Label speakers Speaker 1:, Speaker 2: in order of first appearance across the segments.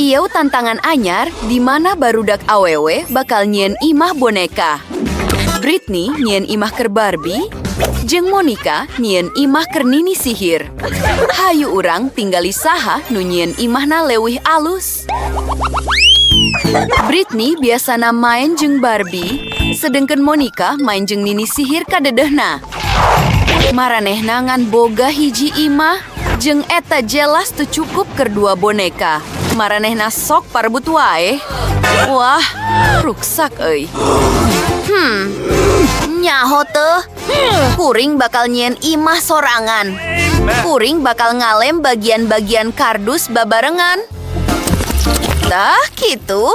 Speaker 1: Ieu tantangan anyar di mana barudak awewe bakal nyieun imah boneka. Britney nyieun imah keur Barbie, jeung Monica nyieun imah keur Nini Sihir. Hayu urang tinggali saha nu nyieun imahna leuwih alus. Britney biasana main jeung Barbie, sedengkeun Monica main jeung Nini Sihir kadedehna. Maranehna ngan boga hiji imah, jeung eta jelas teu cukup keur dua boneka. Maranehna sok parebut wae. Wah, ruksak euy.
Speaker 2: Nyaho teu. Kuring bakal nyieun imah sorangan. Kuring bakal ngalem bagian-bagian kardus babarengan. Tah kitu.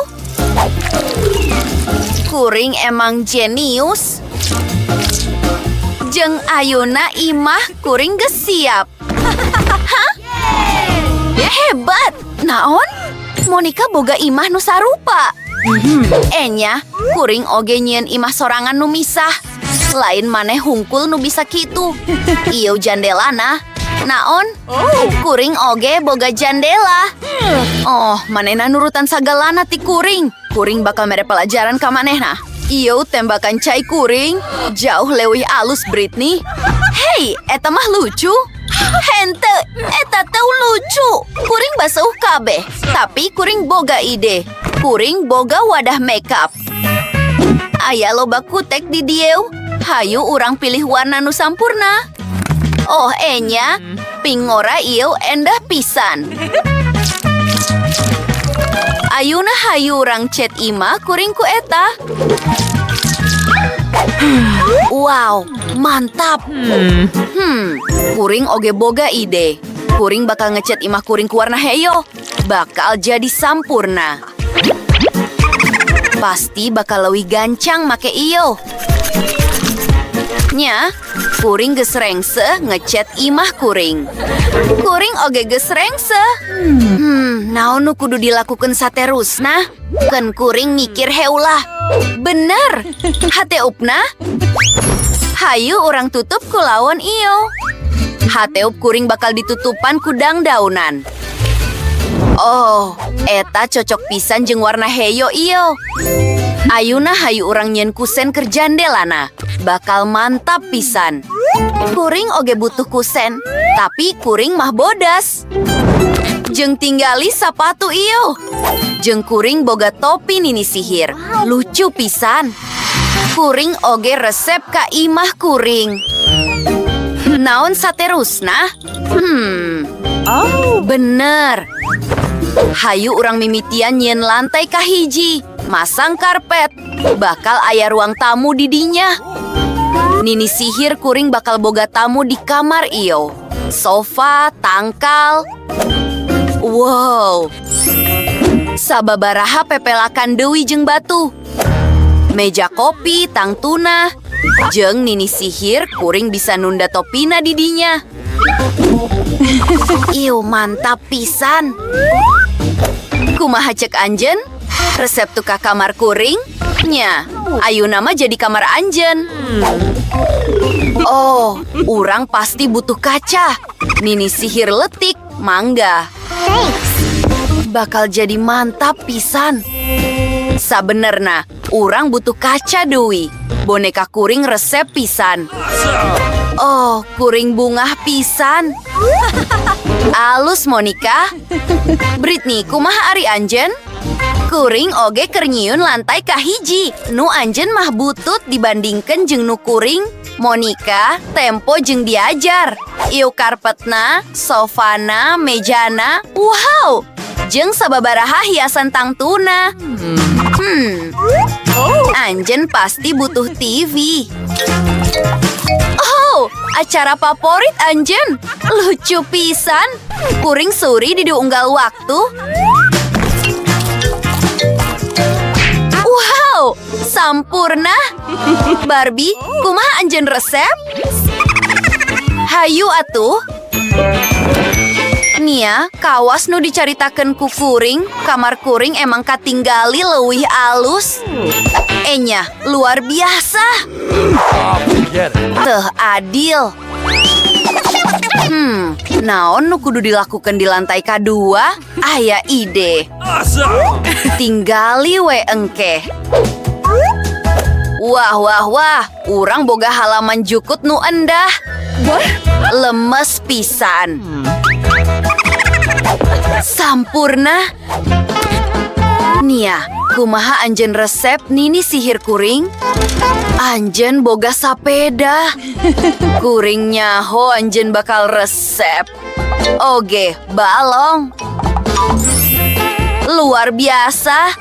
Speaker 2: Kuring emang jenius. Jeung ayeuna imah kuring geus siap. Hah? Hebat. Naon? Monica boga imah nu sarupa. Enya, kuring oge nyieun imah sorangan nu misah. Lain maneh hungkul nu bisa kitu. Ieu jandelana. Naon? Kuring oge boga jandela.
Speaker 1: Oh, manehna nurutan sagalana ti kuring. Kuring bakal mere pelajaran ka manehna. Ieu tembakan cai kuring. Jauh leuwih alus, Britney. Hei, eta mah lucu.
Speaker 2: Hente, eta teu lucu. Kuring baseuh kabeh, tapi kuring boga ide. Kuring boga wadah makeup. Aya loba kutek di dieu. Hayu urang pilih warna nu sampurna. Oh, enya, pingora ieu endah pisan.
Speaker 1: Ayuna hayu urang cet imah kuring ku eta. Wow, mantap. Kuring oge boga ide. Kuring bakal ngecet imah kuring ku warna heyo. Bakal jadi sampurna. Pasti bakal leuwih gancang make ieu. Nya, kuring geus rengse ngecet imah kuring. Kuring oge geus rengse. Naon nu kudu dilakukeun saterusna?
Speaker 2: Keun kuring mikir heulah.
Speaker 1: Bener, hateupna. Hayu urang tutup ku lawon ieu. Hateup kuring bakal ditutupan ku dangdaunan. Oh, eta cocok pisan jeung warna heyo ieu. Ayuna hayu urang nyieun kusen keur jandelana. Bakal mantap pisan. Kuring oge butuh kusen, tapi kuring mah bodas. Jeung tinggali sapatu ieu. Jeung kuring boga topi nini sihir. Lucu pisan. Kuring oge resep ka imah kuring. Naon saterusna?
Speaker 3: Oh.
Speaker 1: Bener. Hayu urang mimitian nyieun lantai kahiji, masang karpet. Bakal aya ruang tamu di dinya. Nini sihir kuring bakal boga tamu di kamar ieu. Sofa, tangkal. Wow. Sababaraha pepelakan deui jeung batu. Meja kopi, tangtuna. Jeung nini sihir kuring bisa nunda topina di dinya. Iu mantap pisan. Kumaha cek anjeun? Resep tuh ka kamar kuring? Nya, ayeuna mah jadi kamar anjeun. Oh, urang pasti butuh kaca. Nini sihir letik, mangga.
Speaker 2: Thanks.
Speaker 1: Bakal jadi mantap pisan. Sabenerna, urang butuh kaca deui. Boneka kuring resep pisan. Oh, kuring bungah pisan. Alus Monica. Britney, kumaha ari anjeun? Kuring oge keur nyieun lantai kahiji. Nu anjeun mah butut dibandingkeun jeung nu kuring. Monica, tempo jeung diajar. Ieu karpetna, sofana, mejana. Wow! Jeung sababaraha hiasan tangtuna. Anjeun pasti butuh TV. Oh, acara favorit anjeun. Lucu pisan. Kuring suri di unggal waktu. Wow, sampurna. Barbie, kumaha anjeun resep? Hayu atuh. Nia, kawas nu dicaritakeun ku kuring, kamar kuring emang katinggali leuwih alus. Enya, luar biasa. Teuh adil. Naon nu kudu dilakukan di lantai kadua? Aya ide.
Speaker 3: Awesome!
Speaker 1: Tinggali we engke. Wah, wah, wah, urang boga halaman jukut nu endah. Lemes pisan. Sampurna. Nia, kumaha anjeun resep nini sihir kuring? Anjeun boga sapeda. Kuring nyaho anjeun bakal resep. Oge, balong. Luar biasa.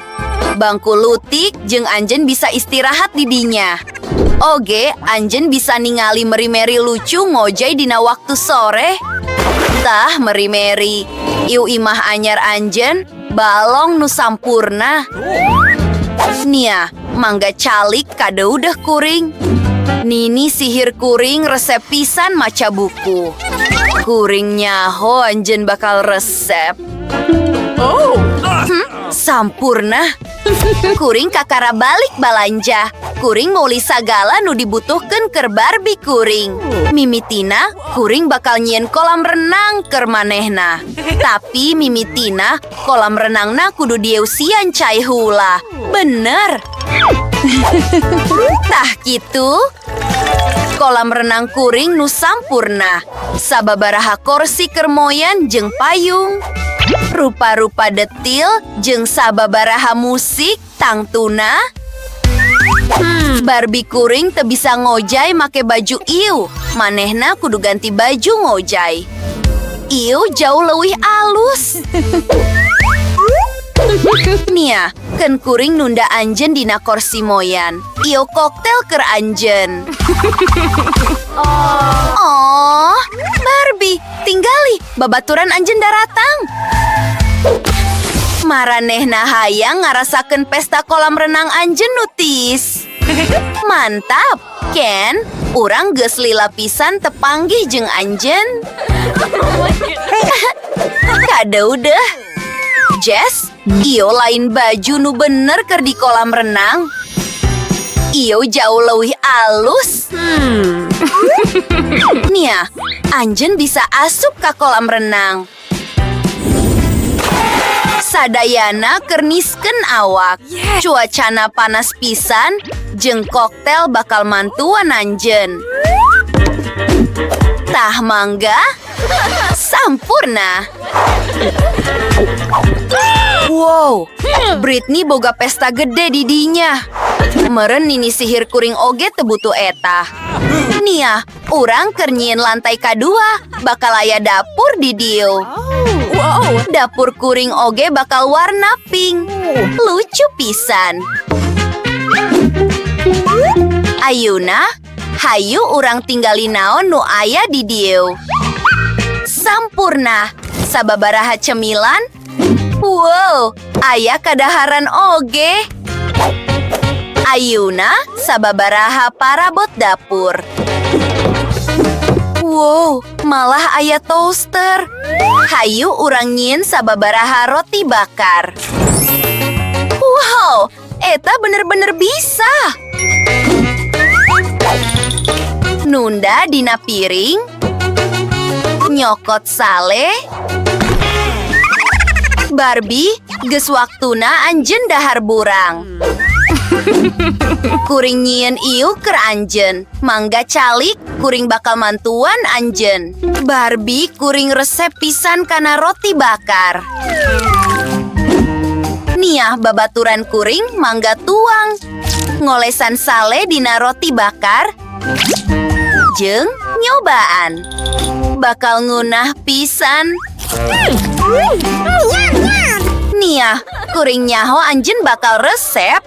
Speaker 1: Bangku lutik jeung anjeun bisa istirahat di dinya. Oge, anjeun bisa ningali meri-meri lucu ngojay dina waktu sore. Tah meri-meri. Ieu imah anyar anjeun, balong nu sampurna. Nia, mangga calik kadeudeuh kuring. Nini sihir kuring resep pisan maca buku. Kuring nyaho anjeun bakal resep. Sampurna. Kuring kakara balik balanja. Kuring meuli sagala nu dibutuhkeun keur Barbie kuring. Mimitina, kuring bakal nyieun kolam renang keur manehna. Tapi mimitina, kolam renangna kudu dieusian cai heula. Bener. Tah kitu. Kolam renang kuring nu sampurna. Sababaraha korsi keur moyan jeung payung. Rupa-rupa detil jeung sababaraha musik tangtuna. Barbie kuring teu bisa ngojay make baju ieu. Manehna kudu ganti baju ngojay. Ieu jauh leuwih alus. Nia, keun kuring nunda anjeun dina korsi moyan. Ieu koktel keur anjeun. Oh, Barbie, tinggali babaturan anjeun daratang. Maranehna hayang ngarasakeun pesta kolam renang anjeun nu tiis. Mantap, Ken. Urang geus lila pisan tepanggih jeung anjeun. Kadeudeuh. Jess, ieu lain baju nu bener keur di kolam renang. Ieu jauh leuwih alus. Nia, anjeun bisa asup ka kolam renang. Sadayana keur niskeun awak. Cuacana panas pisan, jeung koktel bakal mantuan anjeun. Tah mangga, sampurna. Wow, Britney boga pesta gede di dinya. Meren nini sihir kuring oge teu butuh eta. Nia, urang keur nyieun lantai kadua, bakal aya dapur di dieu. Dapur kuring oge bakal warna pink. Lucu pisan. Ayuna, hayu urang tinggali naon nu aya di dieu. Sampurna, sababaraha cemilan. Wow, aya kadaharan oge. Ayuna, sababaraha parabot dapur. Wow, malah aya toaster. Hayu urang nyieun sababaraha roti bakar. Wow, eta bener-bener bisa. Nunda dina piring, nyokot sale. Barbie, geus waktuna anjeun dahar burang. Kuring nyieun ieu keur anjeun. Mangga calik, kuring bakal mantuan anjeun. Barbie kuring resep pisan kana roti bakar. Nia babaturan kuring mangga tuang. Ngolesan sale dina roti bakar. Jeung nyobaan. Bakal ngeunah pisan. Nia, kuring nyaho anjeun bakal resep.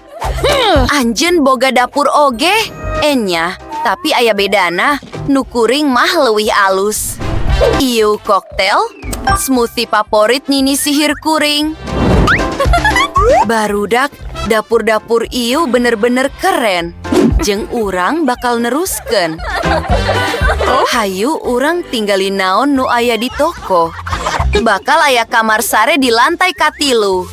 Speaker 1: Anjeun boga dapur oge. Enya, tapi aya bedana. Nu kuring mah leuwih alus. Ieu koktel, smoothie favorit nini sihir kuring. Barudak, dapur-dapur ieu bener-bener keren. Jeung urang bakal neruskeun. Hayu urang tinggali naon nu aya di toko. Bakal aya kamar sare di lantai katilu.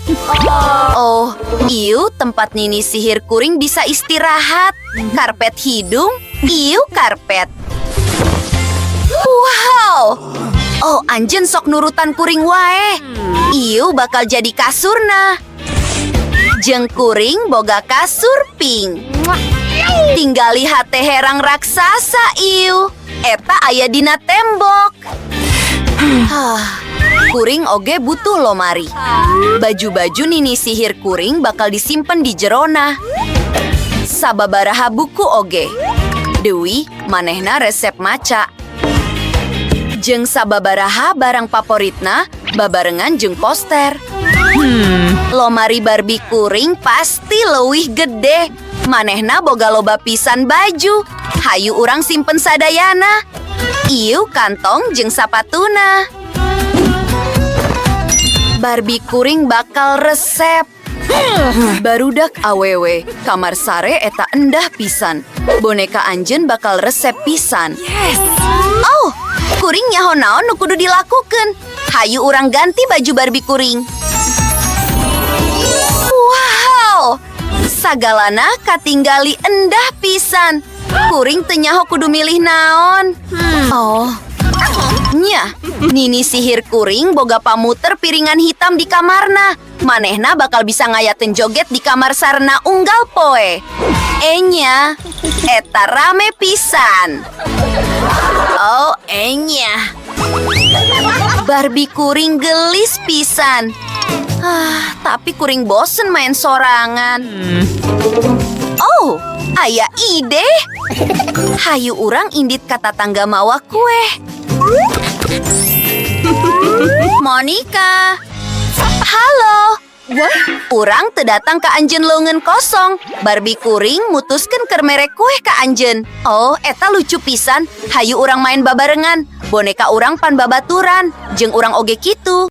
Speaker 1: Oh, ieu tempat nini sihir kuring bisa istirahat. Karpet hidung, ieu karpet. Wow! Oh, anjeun sok nurutan kuring wae. Ieu bakal jadi kasurna. Jeung kuring boga kasur pink. Tinggali hate herang raksasa ieu. Eta aya dina tembok. Hah, kuring oge butuh lomari. Baju-baju nini sihir kuring bakal disimpen di jerona. Sababaraha buku oge. Dewi manehna resep maca. Jeung sababaraha barang paporitna babarengan jeung poster. Lomari Barbie kuring pasti leuwih gede. Manehna boga loba pisan baju. Hayu urang simpen sadayana. Ieu kantong jeung sapatuna. Barbie kuring bakal resep. Barudak awewe, kamar sare eta endah pisan. Boneka anjeun bakal resep pisan. Oh, kuring nyaho naon nu kudu dilakukeun. Hayu urang ganti baju Barbie kuring. Wow, sagalana katinggali endah pisan. Kuring teu nyaho kudu milih naon. Oh, nya, nini sihir kuring boga pamuter piringan hitam di kamarna. Manehna bakal bisa ngayakeun joget di kamar sarena unggal poe. Enya, eta rame pisan. Oh, enya. Barbie kuring gelis pisan. Ah, tapi kuring bosen main sorangan. Oh, aya ide. Hayu urang indit ka tatangga mawa kue. Monica. Halo. Urang teu datang ka anjeun leungeun kosong. Barbie kuring mutuskeun keur mere kue ka anjeun. Oh, eta lucu pisan. Hayu urang main babarengan. Boneka urang pan babaturan. Jeung urang oge kitu.